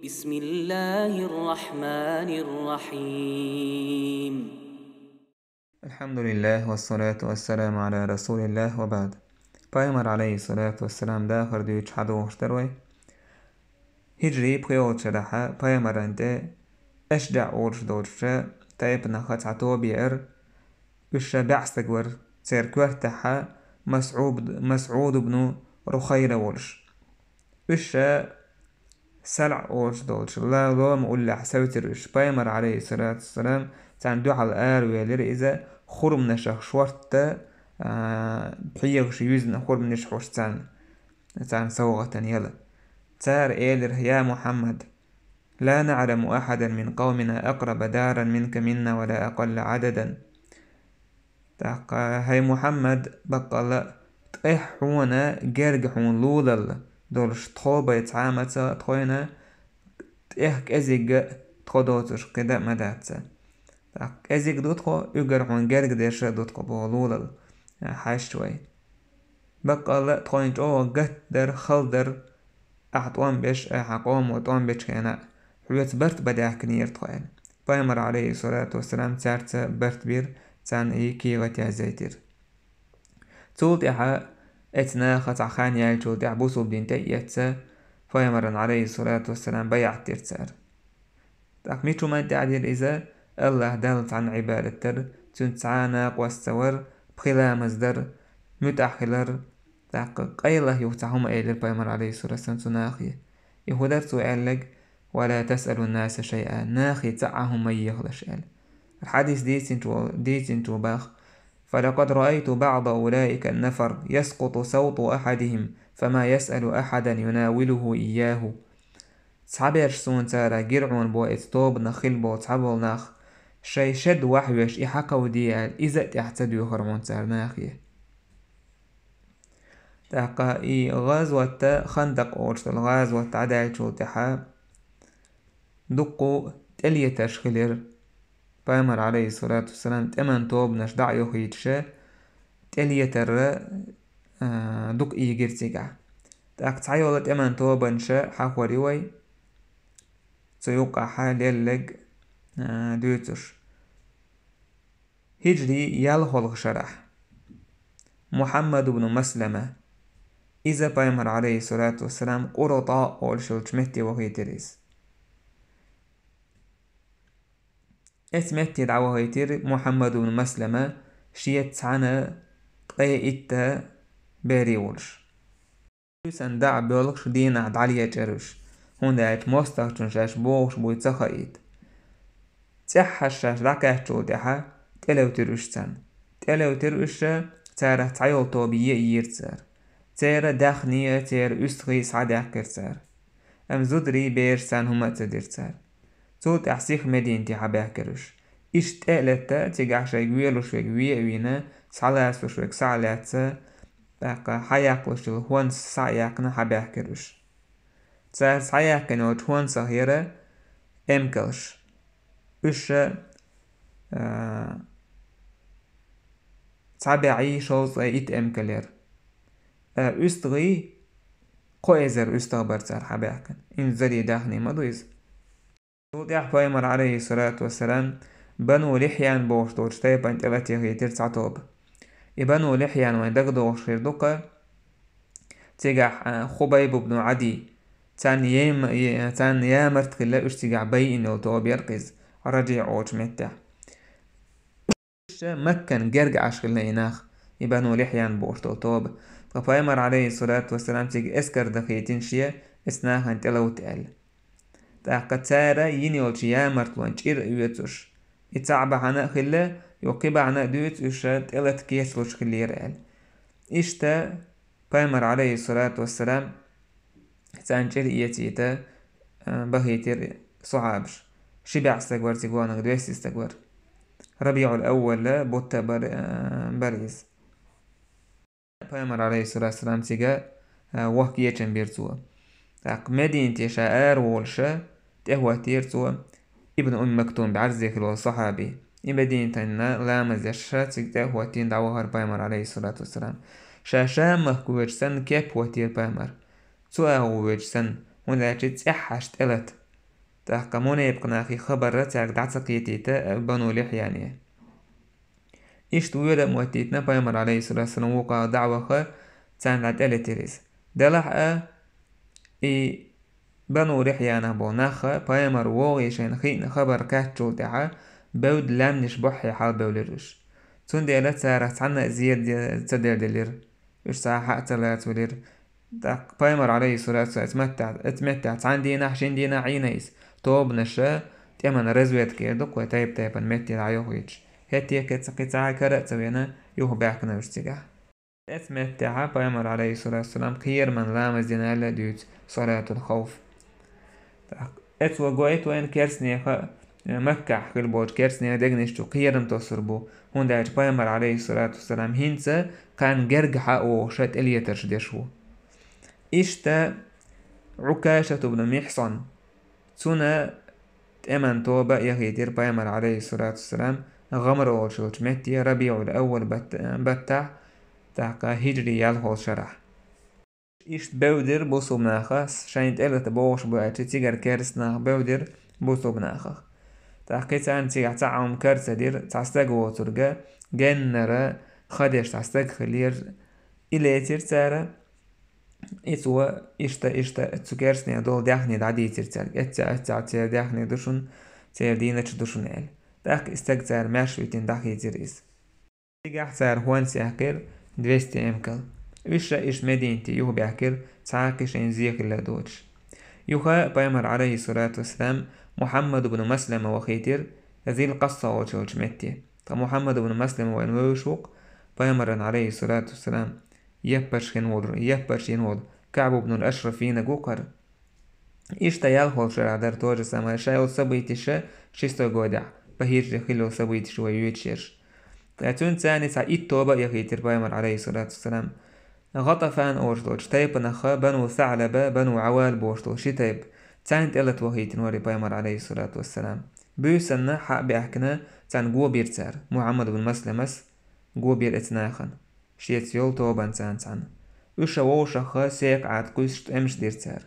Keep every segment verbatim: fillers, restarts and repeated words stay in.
بسم الله الرحمن الرحيم. الحمد لله والصلاة والسلام على رسول الله وبعد. Пайхамар, алейхиссалату вассалам, дахар дуьйцуш хьадохуш дара вай. Хиджри пхоьалгӀачу шарахь пайхамаран тӀе АшжаӀ олуш долчу тайпанах цхьа тоба еара, уьш ша баьӀ стаг вара, церан коьртехь МасӀуд, МасӀуд ибн Рухайра волуш. Уьш ша СалӀ олуш долчу ла-, лома уллехь севцира уьш. Пайхамар, алейхиссалату вассалам, царна дуьхьал аравелира иза, хурманашах шортта, а, пхьегӀаш юьзна хурманаш хьуш царна, царна совгӀатана яла. Цара элира: «Я Мухьаммад, ла наӀламу ахьадан мин къавмина акърабу даран минка минна ва ла акъалла Ӏададан». ТӀаккха: «ХӀай Мухьаммад, баккъалла а, тӀех хьуна герга хьуна лулалла долуш тхо бай цхьа а ма ца тхойна, тӀех кӀезигга а тхо доцуш кхин дан а ма дац». ТӀаккха: «КӀезиг ду тхо, уггар хьуна герга дерш а ду тхо боху лулалла», а, хьаьжча вай. «Баккъалла а, тхойна чӀогӀа гатдара, хала дара ахьа тӀом беш, ахьа къомо тӀом бечу хенахь, хьоьца барт бан даьхкинера тхо», аьлла. Пайхамар, алейхиссалату вассалам, цаьрца барт бира, царна и кехат язъяйтира. Цул тӀаьхьа, эцу наха цхьа хан яьллачул тӀаьхьа, бусулба дин тӀе а эцна, пайхамаран, алейхиссалату вассалам, байӀат дира цара. ТӀаккха мича хӀуманна тӀехь дира иза? АллахӀ Далла цхьанна Ӏибадат дара, цуьнца цхьа а накъост ца вара, пхи ламаз дара, муьтӀахь хилар. ТӀаккха къайлаха юха цхьа хӀума элира пайхамар, алейхиссалату вассалам, цу нахе. И хӀун дара цо аьлларг? «Ва ла тасъалу наса шайъа», нахе цхьа а хӀума ма ехалаш аьлла. Хьадис дийцинчо, дийцинчо баха: «Фалакъад раайту баъда улаика нафар яскъуту савту ахьадихим, фама ясъалу ахьадан юнавилуху ийяху». Цхьаберш суна цара гира хьуна боху, эцу тобанах хилла болу цхьаболу нах, шайн шед вахьвеш и хьакховдий аьлла, иза а тӀаьхьа ца доьхура хьуна цара нахе. ТӀаккха и гӀазот, Хандакъ олуш долу гӀазот дӀадаьллачул тӀаьхьа дуккха тӀелетарш хилира. Пайхамар, алейхиссалату вассалам, тӀеман тобанаш дӀа а йохуьйтуш, тӀелетар, а, дукха ийгира цигахь. ТӀаккха цхьайолу тӀеман тобанаш хьахор ю вай, цу юккъехь лелларг, а, дуьйцуш. Хиджри ялхолгӀа шарахь Мухьаммад ибн Маслама, иза пайхамар, алейхиссалату вассалам, КъуртӀа олуш йолчу метте вахийтира иза. Эцу метте дӀавахийтира Мухьаммад ибн Маслама шеца цхьаьна ткъе итт бере волуш. Уьш санна дӀа а боьлхуш, дийнахь дӀалечкъира уьш, хӀунда аьлча мостагӀчунна шаьш бохуш буй ца хаийта. ЦӀеххьаш шаьш дӀакхаьччул тӀаьхьа тӀелевтира уьш царна. ТӀелевтира уьш, царах цхьайолу тоба е а йийра цара. Церан даьхний а, церан уьстагӀий а схьадаьккхира цара. Амма зударий, бераш царна хӀума а ца дира цара. Цул тӀаьхьа сиха Мединате хьабаьхкира уьш. Иштта тӀе а летта, цигахь шайга воьлуш верг ве а вийна, схьалацалуш верг схьа а лаьцна, тӀаккха хьаяккхалуш йолу хӀонс схьа а яьккхина, хьабаьхкира уьш. Цара схьаяьккхина йолчу хӀонсах яра эмкалш. Уьш, а, цхьа бӀе шовзткъе итт эмкал яра. А, уьстагӀий кхо эзар уьстагӀ бара цара хьабаьхкина. Иза зударий даьхний ма ду иза. Цул тӀаьхьа пайхамар, алейхиссалату вассалам, Бану Лихьян бохуш долчу тайпана тӀелатийхийтира цхьа тоба. И Бану Лихьян вайн дагадогӀуш хир ду-кх, цигахь, а, Хубайб ибн Ӏади, царна ем-, е-, царна ямарт хилла, уьш цигахь байина йолу тоба яра-кх иза, РажиӀ олучу меттехь. Уьш Маккан герга Ӏаш хилла и нах, и Бану Лихьян бохуш долу тоба. Ткъа пайхамар, алейхиссалату вассалам, цига эскар дахийтина шен, эцу нахана тӀеловта аьлла. ТӀаккха цара йина йолчу ямартлонан чӀир а оьцуш, и цхьаъ бахьана а хилла, юха кхин бахьана а дуьйцу, уьш тӀелата кечлуш хиллера аьлла. Иштта пайхамар, алейхиссалату вассалам, царна чӀир эцийта, а, бахийтира сахьабаш. Ши бӀе стаг вара цига ваханарг, двести стаг вара. РабиӀул-Аввал бутт бара, а, бара иза. Пайхамар, алейхиссалату вассалам, цига, а, вахка гечам бира цо. ТӀаккха Мединате ша ара волуш, тӀехӀоттийра цо Ибн Умми Мактум, бӀаьрзе хилла волу сахьаби. И Мединатана ламаз деш ша цига тӀехӀоттийна дӀавахара пайхамар, алейхиссалату вассалам. Ша Шам-махка воьдуш санна, кеп хӀоттийра пайхамар. Цу агӀо воьдуш санна, хӀунда аьлча цӀеххьаш тӀелата. ТӀаккха мунепкъ нахи хабар цаьрга дӀа ца кхетийта, э, Бану Лихьяне. Иштта воьда а моттийтина, пайхамар, алейхиссалату вассалам, вукхагӀа дӀа а ваха, царна дӀа тӀелетира иза. Делахь а, и Бану Лихьянах болу нах, пайхамар вогӀий шайна хиъна хабар кхаьччул тӀаьхьа, бевдда лаьмнаш буххье хьалабевлира уьш. Цундела царах цхьанна а зеде ца делделира. Уьш цхьа хьа а ца лацавелира. ТӀаккха пайхамар, алейхиссалату вассалам, оцу меттехь, оцу меттехь цхьана дийнахь, шина дийнахь Ӏийна иза. Тобанаша тӀеман разведка эр ду-кх вай, тайп-тайпана метте дӀайохуьйтуш. ХӀетте а кхин цхьа кара а ца вена, юхабаьхкина уьш цигахь. Оцу меттехь пайхамар, алейхиссалату вассалам, кхераман ламаз дина аьлла а дуьйцу, салатул хавф. ТӀаккха оцо гойту вайна керстанеха, э, Маккахь хилла болчу керстанехан дегнаш чу кхерам тосур бу, хӀунда аьлча пайхамар, алейхиссалату вассалам, хӀинца кхарна герга хьа а вогӀуша тӀелетарш деш ву. Иштта Ӏукашат ибн Михьсан, цунна тӀеман тоба а яхийтира пайхамар, алейхиссалату вассалам, ГӀамр олуш йолчу метте РабиӀул-Аввал батт-, баттахь, тӀаккха хӀиджри ялхолчу шарахь. Иштта бевдира бусулба нахах, шайна тӀелата богӀуш бу аьлча, цигара керста нах бевдира бусулба нахах. ТӀаккха кхин царна цигахь цхьа Ӏамма кара ца дира, цхьа стаг воцург, геннара ха деш цхьа стаг хиллера, и лецира цара, и цо иштта, иштта цу керстанех долу даьхни дӀадийцира цаьрга, эццехь, эццехь церан даьхни ду шуна, церан дийначу ду шуна аьлла. ТӀаккха и стаг цара маьрша витина дӀахийцира иза. Цигахь цара хӀонс яьккхира двести эмкал. Уьш а иштта Мединате юхабаьхкира, цхьа а кхин шайна зе хилла а доцуш. Юха пайхамар, алейхиссалату вассалам, Мухьаммад ибн Маслама вахийтира Зил Къасса олуш йолчу метте. Ткъа Мухьаммад ибн Маслама вайна вевзаш ву-кх, пайхамаран, алейхиссалату вассалам, яппарш хин волу, яппарш йина волу КаӀб ибн ал-Ашраф йийнарг ву-кх хӀара. Иштта ялхолчу шарахь дара то же самое, ша йолу событиша шестой годехь, по хиджре хилла йолу событиша вай йоьдуш ерш. Ткъа цуьнца царна цхьа итт тоба а яхийтира пайхамар, алейхиссалату вассалам. ГӀатафан олуш долчу тайпанах Бану Саълаба, Бану Ӏавал бохуш долу ши тайпа, царна тӀелата вахийтина вара и пайхамар, алейхиссалату вассалам. Буьйсанна хьа а баьхкина, царна го бира цара, Мухьаммад ибн Масламас го бира эцу нахана. Шеца йолу тобанца царна цхьаьна. Уьш а вовшахха секха Ӏад кхуьссуш тӀемаш дира цара.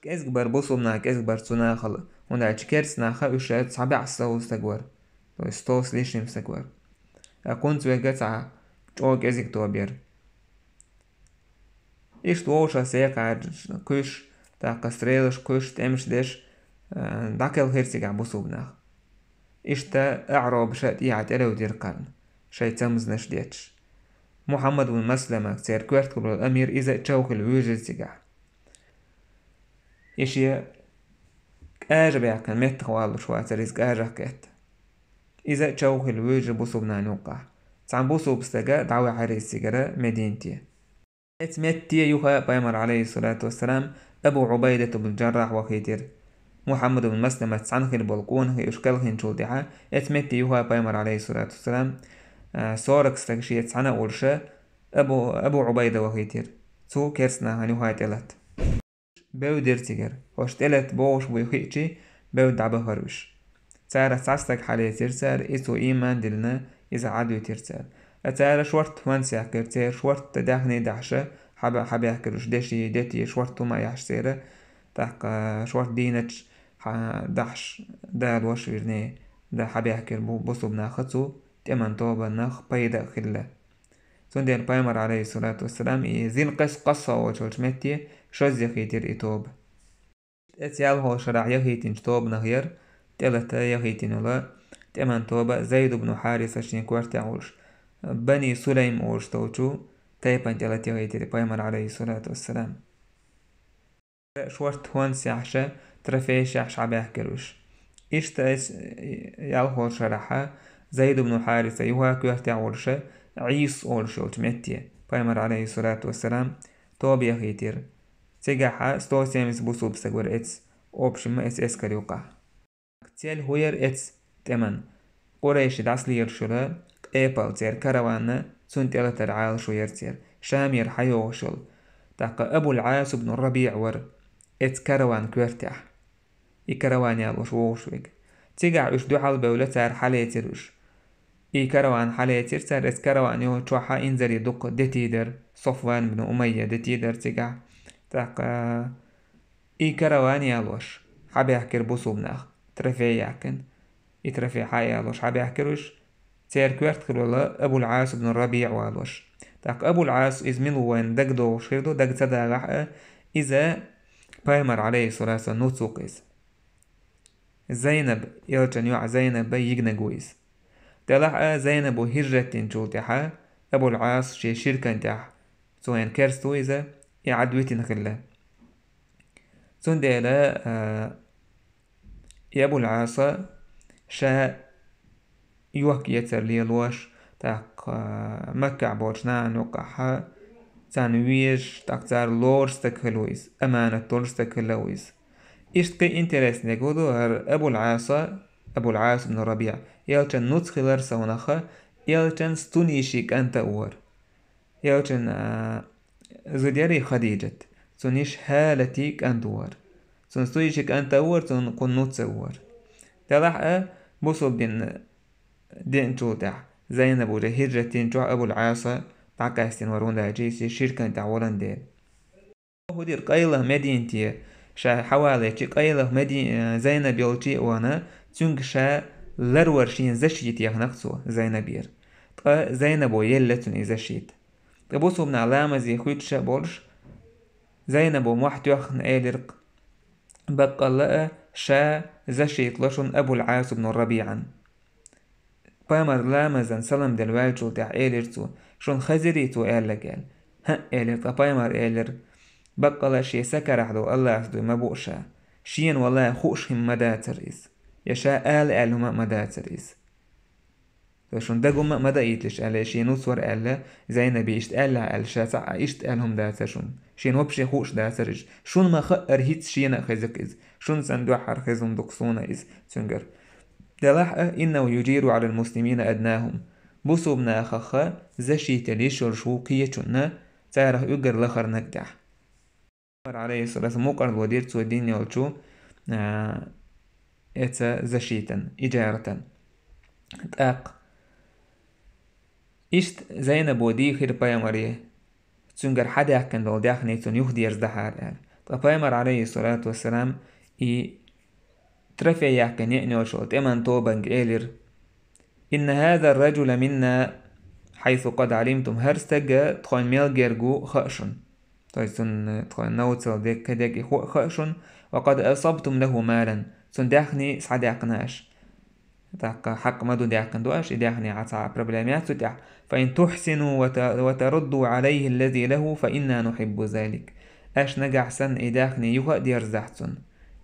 КӀезиг бара бусулба нах, кӀезиг бара цу нахал, хӀунда аьлча керста нахах уьш цхьа бӀе совгӀа стаг вара, то есть сто с лишним стаг вара. Ткъа кхунца верг цхьа чӀогӀа кӀезиг тоба яра. Иштта вовшах секха Ӏад кхуьссуш, тӀаккха стрелаш кхуьссуш, тӀемаш деш, а, дӀакхелхира цигахь бусулба нах. Иштта аӀробаша а тӀехьа тӀелевдира кхарна, шайн цамзанаш детташ. Мухьаммад ибн Масламаг, церан коьртехула волу амир, иза а чов хилла вуьйжира цигахь. И шен кӀажа баьккхина меттах валлуш вацара иза кӀажах кхетта. Иза а чов хилла вуьйжира бусулба нахана юккъехь. Цхьана бусулба стага дӀаваьхьира иза цигара Мединате. Эцу метте юха пайхамар, алейхиссалату вассалам, Абу Ӏубайдат ибн Джаррахь вахийтира. Мухьаммад ибн Масламаца цхьаьна хилла болу къонахий уьш кхелхинчул тӀаьхьа, эцу метте юха пайхамар, алейхиссалату вассалам, а, сорок стаг шеца цхьаьна а волуша, Абу, Абу Ӏубайда вахийтира. Цо керста нахана юха тӀелата. Бевдира цигара. Хьош тӀелата богӀуш буй хиъчи, бевдда дӀабахара уьш. Царах цхьа стаг хьалецира цара, и цо ийман диллина, иза Ӏад витира цара. Ткъа цара шортта хӀонс яьккхира, церан шортта даьхни дахьаш, хьаба-, хьабаьхкира уьш деши, дети, шортта хӀума яхьаш церан, тӀаккха шортта дийначу хьа-, дахьаш далош вирни, да хьабаьхкира бу-, бусулба наха цу тӀеман тобанах пайда а хилла. Цундела пайхамар, алейхиссалату вассалам, и Зил Къас-, Къасса олучу метте шозза яхийтира и тоба. Эцу ялхолчу шарахь яхийтинчу тобанах яра тӀелата яхийтина йолу тӀеман тоба Зайд ибн Хьариса шен коьртехь волуш, Бани Сулайм олуш долчу тайпана тӀелата яхийтира пайхамар, алейхиссалату вассалам. Шортта хӀонс яхьаш, трофейш яхьаш хьабаьхкира уьш. Иштта эцу ялхолчу шарахь Зайд ибн Хьариса юха коьртехь волуша Ӏийс олуш йолчу метте пайхамар, алейхиссалату вассалам, тоба яхийтира. Цигахь сто семьдесят бусулба стаг вара эцу, общем, эцу эскар юккъехь. Цел хӀун яра эцу тӀеман? Къурайши дӀасалелаш йолу къепал, церан караванна цунна тӀелатар Ӏалашо яра церан, Шамера хьайогӀуш йолу. ТӀаккха Абул Ӏас ибн РабиӀ вара эцу караван коьртехь. И караван ялош вогӀуш верг. Цигахь уьш дуьхьал бевлла, цара хьалецира уьш. И караван хьалецира цара, эцу караван йолчохь инзаре дукха дети дара, Софван ибн Умайя дети дара цигахь. ТӀаккха и караван ялош, хьабаьхкира бусулба нах, трофей яьккхина. И трофей хьаялош хьабаьхкира уьш, церан коьрта хилла Абул-Ӏас ибн РабиӀ валош. ТӀаккха Абул-Ӏас иза мила ву вайна дагадогӀуш хир ду, дага ца дагӀахь а, иза пайхамар, алейхиссалату вассалам, нуц ву-кх иза. Зайнаб, элчан йоӀ Зайнаба йигнаг ву иза. Делахь а Зайнабо хӀижрат динчул тӀаьхьа Абул-Ӏас шен ширкан тӀехь, цо вайна керста ву иза, и Ӏад витина хилла. Цундела, а, и Абул-Ӏаса ша йохка-эцар лелош, тӀаккха Маккахь болчу нахана юккъахь царна везаш, тӀаккха цара лоруш стаг хилла ву иза, аманат долуш стаг хилла ву иза. Иштта кхин интересниг хӀун ду, хӀара Абул-Ӏаса, Абул-Ӏас ибн РабиӀ, элчан нуц хилар совнаха, элчан стуннийши кӀанта а вара. Элчан, а, зуда яра и Хадижат. Цунна йиша ХӀалати кӀант вара. Цунна стуйши кӀант а вара, цунна кхунна нуц а вара. Делахь а бусулба дин деанчул тӀаьхьа Зайнаб уже хӀижрат динчохь Абул-Ӏаса дӀакъаьстина вара, хӀунда аьлча иза ширкан тӀехь волан дела. ХӀун дира къайлаха Мединате, ша хьавалийчи къайлаха Меди-, э, Зайнаб йолчи а вахана, цуьнга ша ларвар шена защита яханах цо Зайнабера. Ткъа Зайнабо елла цунна и защита. Ткъа бусулба нах ламазе хуьттуш а болуш, Зайнабо мохь тоьхна элира-кх: «Баккъалла а ша защита ло шуна Абул-Ӏас ибн РабиӀан». Пайхамар ламазан салам делла ваьллачул тӀаьхьа элира цо: «Шуна хезирий цо аьлларг?» – аьлла. «ХӀаъ», – элира, ткъа пайхамар элира: «Баккъалла а шен са карахь долу Аллахьца дуй ма бу ша. Шена валлахӀи хууш хӀума ма дацара иза. Я ша ала аьлла хӀума а ма дацара иза». То есть шуна дага хӀума а ма даийталаш аьлла, шен нуц вара аьлла, Зайнаби иштта аьлла аьлла, ша цхьаъ а иштта аьлла хӀума дацара шуна. Шена вообще хууш дацара иза. Шуна ма хаъара хӀинца шена а хезира иза. Шуна санна дуьххьара хезна хӀума ду-кх суна иза цуьнгара. Делахь а: «Иннаху южиру Ӏалал муслимина аднахум». Бусулба нахах защита яла йиш йолуш ву кхечунна царах уггар лахарниг тӀехь. Пайхамар, алейхиссалату, мукъарло дира цо дина йолчу, а, эца защитан, иджаратан. ТӀаккха иштта Зайнабо дийхира пайхамаре, цуьнгара хьадаьккхина долу даьхни цунна юхадерзадахьара аьлла. Ткъа пайхамар, алейхиссалату вассалам, и трофей яьккхина еана йолчу тӀеман тобанга элира: «Инна хазар-раджула минна, хьайсу къад Ӏалимтум». ХӀара стаг тхойн мел герга ву хаьа шуна. То есть цунна тхойн новцал дерг, кхидерг и хӀу а хаьа шуна. «Ва къад асабтум лаху малан». Цунна даьхни схьадаьккхина аша. ТӀаккха хьакъ ма ду даьккхина ду аша, и даьхни хьан цхьа а проблема яц цу тӀехь. «Фа ин тухсину ва та-, ва тарудду Ӏалайхи ллази лаху, фа инна нухиббу залик». Аша нагахь санна и даьхни юха а дерзадахь цунна,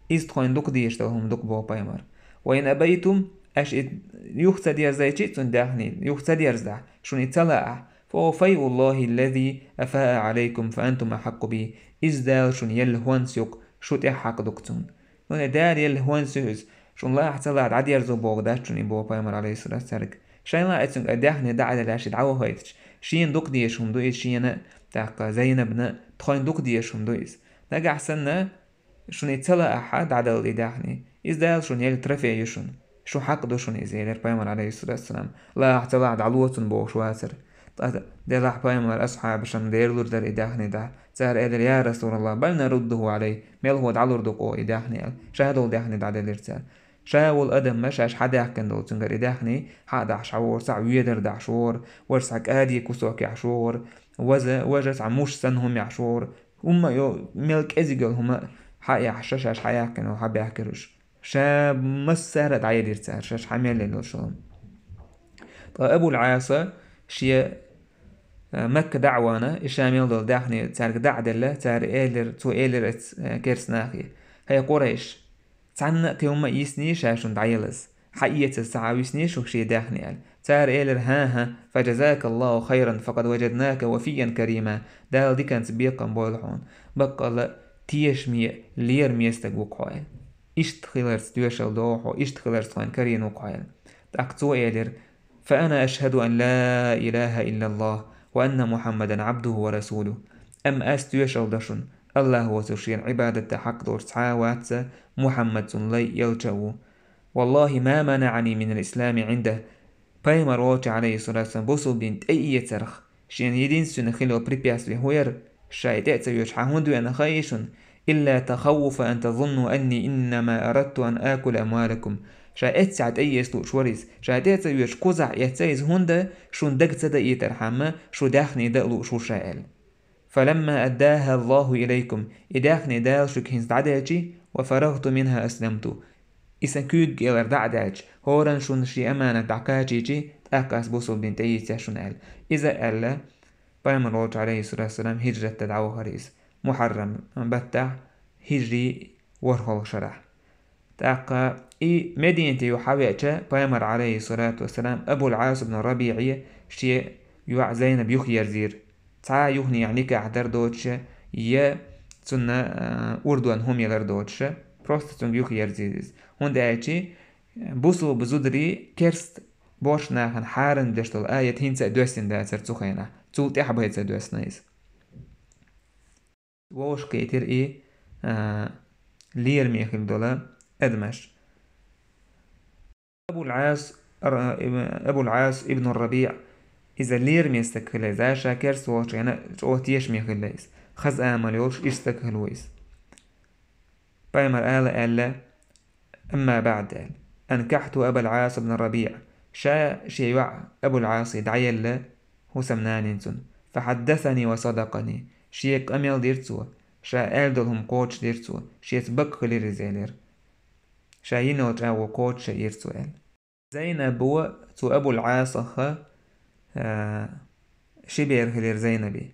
иза тхойн дукха дезаш долу хӀума ду-кх, боху пайхамар. «Ва ин абайтум», аша и юха ца дерзайчи а цунна даьхни, юха ца дерзадахь, шуна и ца лаахь, «фа файуллахи ллази афаа Ӏалайкум, фа антум ахьакъу бихи». Иза Дала шуна елла хӀонс ю-кх, шу тӀех хьакъ ду-кх цунна. Ну, и Дала елла хӀонс ю иза, шуна лаахь ца лаахь дӀадерзо боху дац шуна и, боху пайхамар, алейхиссалату, цаьрга. Шайна лаахь цуьнга даьхни дӀа а делла, ша дӀавахийтича, шена дукха дезаш хӀума ду иза, шена а, тӀаккха Зайнабна а, тхойн дукха дезаш хӀума ду иза. Нагахь санна, шуна и ца лаахь, дӀадала и даьхни. Иза Дала шуна елла трофей ю шуна. Шун хьакъ ду шуна иза, элира пайхамар, алейхиссалату вассалам. Лаахь ца лаахь дӀалоцун бохуш вацара. Ткъа делахь пайхамар асхьабашна лералур дара и даьхни дӀа. Цара элира: «Я Расулаллах, бал наруддуху Ӏалайхи, мелхо дӀалур ду-кх и даьхни», – аьлла. Ша долу даьхни дӀаделира цара. Ша волу адам ма шаьш хьадаьккхина долу цуьнгара и даьхни хьа а дахьаш хьавогӀура, цхьа ведар дахьаш вогӀура, важа цхьа кӀади кусок яхьаш вогӀура, ваза, важа цхьа муш санна хӀума яхьаш вогӀура. ХӀумма а йо-, мел кӀезиг йолу хӀума хьа а яхьаш, ша шаьш хьаяьккхина йолу хьабаьхкира уьш. Ша массара а дӀаелира цара, шаьш хьа мел елла йолу шолгӀа. Ткъа Абул-Ӏаса шен, а, Макка дӀа а вахана, и ша мел долу даьхни цаьрга дӀа а делла, цара элира, цо элира эц-, а, керста нахе: «ХӀай Къурайш, цхьанна а кхин хӀумма а йисний ша шуна дӀаелаза? Хьаэцаза ца хьа висний шу шен даьхни?» – аьлла. Цара элира: «ХӀан-хӀа, фа жазакаллаху хайран, факъад важаднака вафиян карима». Дала диканца бекхам бойла хьуна. Баккъалла а тешаме, лераме стаг ву-кх хьо, аьлла. Иштта хиларца тоьшалла догӀу хьо, иштта хиларца тхойн карийна ву-кх хьо, аьлла. ТӀаккха цо элира: «Фа ана ашхаду ан ла илаха иллаллах ва анна Мухьаммадан Ӏабдуху ва расулуху». Амма ас тоьшалла до шуна, Аллах воцург шена Ӏибадат дан хьакъ долуш цхьа а вац, Мухьаммад цуьнан лай а, элча а ву. «Валлахи, ма манаӀани минал ислами Ӏиндах». Пайхамар волчу, алейхиссалату вассалам, бусулба дин тӀеэцарх шена единственный хилла препятствие хӀун яра? Ша и тӀе а ца оьцуш, хьан хӀунда веана хаий шуна? إلا تخوف أن تظنوا أني إنما أردت أن آكل أموالكم. Ша эццехь тӀеэца лууш вара иза. Ша тӀе а ца оьцуш, кхузахь эцна иза, хӀунда шун дага ца даийтархьама, шу даьхни дан а лууш ву ша аьлла. فلما أداها الله إليكم, и даьхни Дала шуьга хӀинца дӀаделчи, وفرغت منها أسلمت. И сан куьйга кӀелара дӀа а даьлча, хӀоранна шуна шен аманат дӀакхачийчи, тӀаккха ас бусулба дин тӀеийцира шуна аьлла. Иза аьлла, пайхамар волчу, алейхиссалату вассалам, хӀиджрат дан дӀавахара иза. Мухьаррам баттахь, хӀиджри ворхӀалгӀа шарахь. ТӀаккха и Мединате юха хьавеача, пайхамар, алейхиссалату вассалам, Абул-Ӏас ибн РабиӀе шен йоӀ Зайнаб юхаерзийра. Цхьа а юханехьа никахь дар доцуша, я цунна, а, урдон хӀума ялар доцуша, просто цуьнга юхаерзийра иза. ХӀунда аьлча бусулба зударий керста боьрша нахана хьарам деш долу аят хӀинца а доьссина дацара цу хенахь, цул тӀаьхьа бен ца доьссина иза. Вовшахкхийтира и, а, лераме хилла долу адамаш. Абул-Ӏас, р-, иб-, Абул-Ӏас ибн РабиӀ, иза лераме стаг хилла иза, ша керста волчу хенахь чӀогӀа тешаме хилла иза. Хаза амал йолуш иштта стаг хилла ву иза. Пайхамар ала аьлла, أما بعد, аьлла, أنكحت أبا العاص بن الربيع, ша шен йоӀ Абул-Ӏасе дӀаелла, хӀусамнанин цунна. فحدثني وصدقني, шега къамел дира цо, ша аьлла долу хӀума кхочушдира цо, шеца бакъ хилира иза, элира. Ша йина йолу чӀагӀо кхочушйира цо, аьлла. Зайнабо цу Абул-Ӏасах, а, ши бер хилира Зайнаби.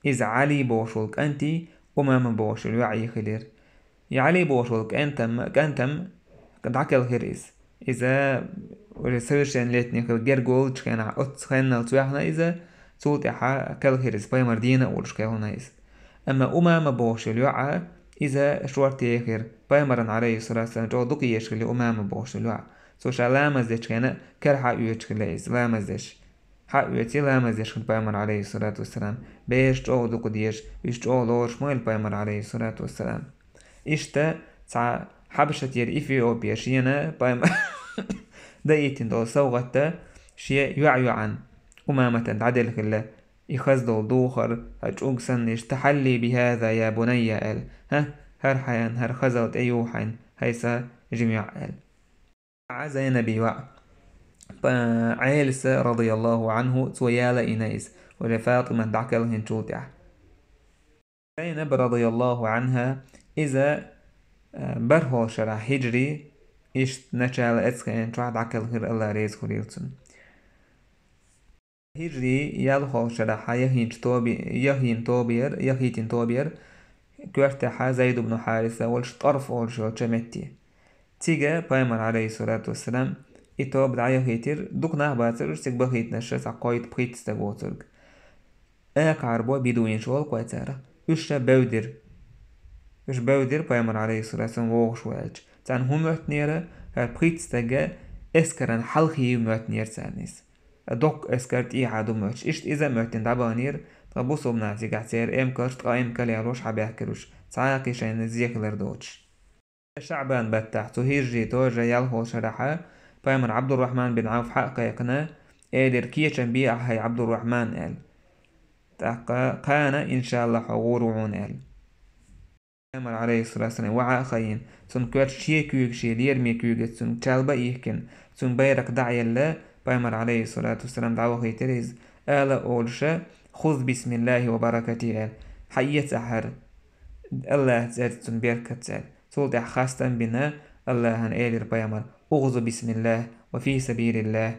Иза Ӏали бохуш волу кӀантий, Умама бохуш йолу йоӀий хилира. И Ӏали бохуш волу кӀантам, кӀантам дӀакелхира иза. Иза уже совершеннолетний хилла герга волчу хенахь, оццу хенналц ваьхна иза, цул тӀаьхьа кхелхира иза, пайхамар дийна а волуш кхелхина иза. Амма Умама бохуш йолу йоӀа, иза шорта ехира, пайхамарна, алейхиссалату вассалам, чӀогӀа дукха езаш хилла Умама бохуш йолу йоӀа. Цо ша ламаз дечу хенахь кара хьаоьцуш хилла иза, ламаз деш. Хьаоьций ламаз деш хилла пайхамар, алейхиссалату вассалам. Бераш чӀогӀа дукха дезаш, уьш чӀогӀа лоруш ма хилла пайхамар, алейхиссалату вассалам. Иштта цхьа Хьабшатера Эфиопера шена пайхамар даийтина долу совгӀат шен йоӀ-йоӀана Умаматан дӀаделла хилла. И хаза долу духар, хьан чӀуг санна иштта, تحلي بهذا يا بني, аьлла. ХӀа, хӀара хьайна, хӀара хазалла тӀеюху хьайна, хӀай сан жима йоӀ, аьлла. Зайнаби йоӀ, па-, Ӏеласа, радияллаху Ӏанху, цо яла йина иза, уже Фатимат дӀакхелхинчул тӀаьхьа. Зайнаб, радияллаху Ӏанха, иза, а, бархӀалгӀа шарахь хӀиджри, иштта начало эцхен чохь дӀакхелхира, Алла реза хуьлийла цунна. ХӀиджри ялхолгӀа шарахь яхйинчу тоби-, яхйина тоба яра, яхийтина тоба яра, коьртехь Зайд ибн Хьариса волчу ТӀарф олуш йолчу метте. Цига пайхамар, алейхиссалату вассалам, и тоба дӀаяхийтира, дукха нах бацара уьш, цига бахийтинарш цхьа кхойтта-пхийтта стаг воцург. Акхарбо бедуинаш олу кхой царах. Уьш ша бевдира. Уьш бевдира пайхамар, алейхиссалату вассалам, вогӀуш ву аьлча. Царна хӀун моьттинера, хӀара пхийтта стага эскаран хьалхе ю моьттинера царна иза. Доккха эскар тӀехьа ду моьттуш. Иштта иза а моьттина дӀабаханера, ткъа бусулба нах цигахь церан эмкалш, ткъа эмкал ялош хьабаьхкира уьш. Цхьа а кхин шайна зе хилар доцуш. ШаӀбан баттахь, цу хӀиджри тоже ялхолгӀа шарахь, пайхамар Ӏабдуррахьман бин Ӏавф хьа а кхайкхина, элира: «Кечам бе ахь, хӀай Ӏабдуррахьман», — аьлла. ТӀаккха: «Кхана, иншааллахь, хьо гӀур ву хьуна», — аьлла. Пайхамар, алейхиссалату вассалам, вахьа а хайна, цунна коьртачу шен куьйгаш, лераме куьйгаш цунна чалба а йихкина, цуьнан байракх дӀа а елла, пайхамар, алейхиссалату вассалам, дӀавахийтира иза, ала а олуша: «Хуз бисмиллахи ва баракатихи», — аьлла. «Хьаэца ахь хӀара Аллахьан цӀерца, цуьнан беркатца», — аьлла. Цул тӀаьхьа хастам а бина, Аллахьана элира пайхамар: «Угъзу бисмиллахь ва фи сабилиллахь».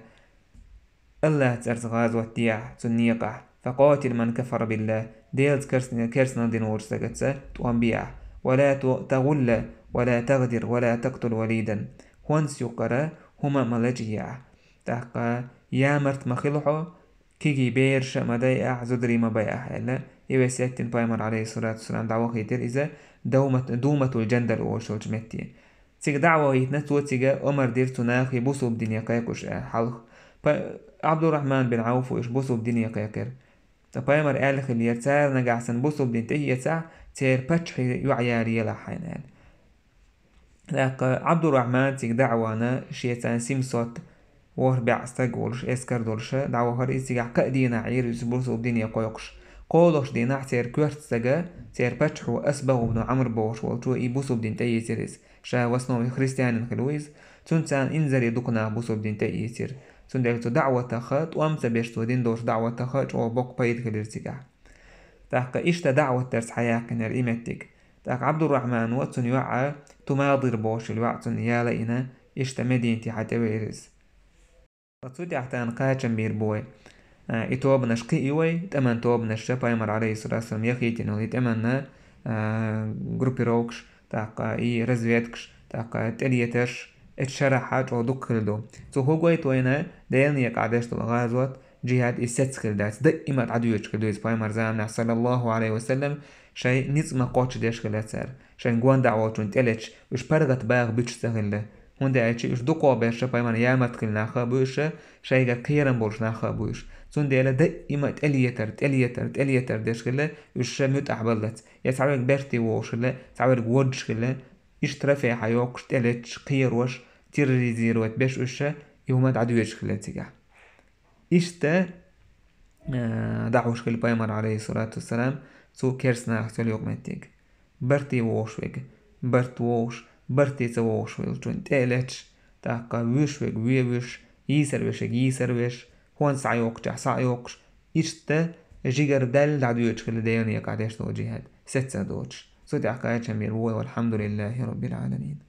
Аллахьан цӀарца гӀазот де ахь цуьнан некъахь. «Факъатил ман кафара биллахь». Делаца керсна-, керстанал дина волчу стагаца тӀом бе ахь. «Ва ла ту-, тагъулла, ва ла тагъдир, ва ла такътул валидан». ХӀонс юккъара хӀума а ма лачкъае ахь. ТӀаккха ямарт ма хила хьо, кегий бераш а ма дайа ахь, зударий ма байа ахь, аьлла, и весет дина пайхамар, алейхиссалату вассалам, дӀавахийтира иза Давмат-, Думатул Джандал олуш йолчу метте. Цига дӀа а вахийтина, цо цига омар дира цу нахе бусулба дине кхайкхуш, а, хьалха. Па-, Ӏабдуррахьман бин Ӏавфа уьш бусулба дине кхайкхира. Ткъа пайхамар аьлла хиллера: «Цара нагахь санна бусулба дин тӀеэцахь, церан паччахье йоӀ яла елахь хьайна», — аьлла. ТӀаккха Ӏабдуррахьман цига дӀа а вахана, шен цхьана семьсот ворхӀ бӀе стаг волуш, эскар долуша дӀавахара иза, цигахь кхаа дийнахь Ӏийра иза бусулба дине кхойкхуш. КхоалгӀача дийнахьа церан коьрта стага, церан паччахьо Асбагӏ ибн Ӏамр бохуш волчо и бусалба дин тӀеийцира иза. Ша в основе христианин хилла ву иза. Цунца царна инзаре дукха нах бусалба дин тӀеийцира. Цундела цу даӀватах, тӀом ца беш цо дина долчу даӀватах чӀогӀа боккха пайда хилира цигахь. ТӀаккха иштта даӀват дарца хьаяьккхинера и меттиг. ТӀаккха Ӏабдуррахьмано, цуьнан йоӀ, Тумадир бохуш йолу йоӀ цунна яла а йина, иштта Мединате хьан тӀевеара иза. Ткъа цу тӀехь тахана кхачам бийр бу вай. А, и тобанаш кхин а ю вай, тӀеман тобанаш, Пайхамар, алейхиссалату вассалам, яхийтина йолу и тӀеман, а, группировкаш, тӀаккха и разведкаш, тӀаккха тӀелетарш, эцу шарахь чӀогӀа дукха хилла ду. Цу хӀугой тойна Делан некъахь деш долу гӀазот, джихад, и сецца хилла дац, даима дӀадоьдуш хилла ду иза Пайхамар заманахь, саллаллаху алейхи ва саллям, шайн ницкъ ма кхоччудеш хилла цара, шайн гонда волчунна тӀелеташ, уьш паргӀат баха буьтуш ца хилла. ХӀунда аьлча уьш дукхох берш Пайхамарна ямарт хилла нах а бу уьш, шайгара кхерам болуш нах а бу уьш. Цундела даима тӀелетар, тӀелетар, тӀелетар деш хилла уьш муьтӀахь баллалц. Я цхьаверг берте вогӀуш хилла, цхьаверг водуш хилла, иштта трофей хьайоккхуш, тӀелеташ, кхерош, терроризировать беш уьш, и хӀума дӀадоьдуш хилла цигахь. Иштта, а, дӀахьош хилла Пайхамар, алейхиссалату вассалам, цу керстанахаца йолу юкъаметтиг. Барте вогӀуш верг, барт вогӀуш, барте ца вогӀуш волчунна тӀе а леташ, тӀаккха вуьйш верг вуьйш, йийсар веш верг йийсар веш, хӀонда схьайоккхучехь схьайоккхуш, иштта жигара даьлла дӀадоьдуш хилла Делан некъахь деш долу джихад, сецца а доцуш. Цу тӀехь кхачам бийр бу вай, валхьамдулиллахи роббил Ӏаламин.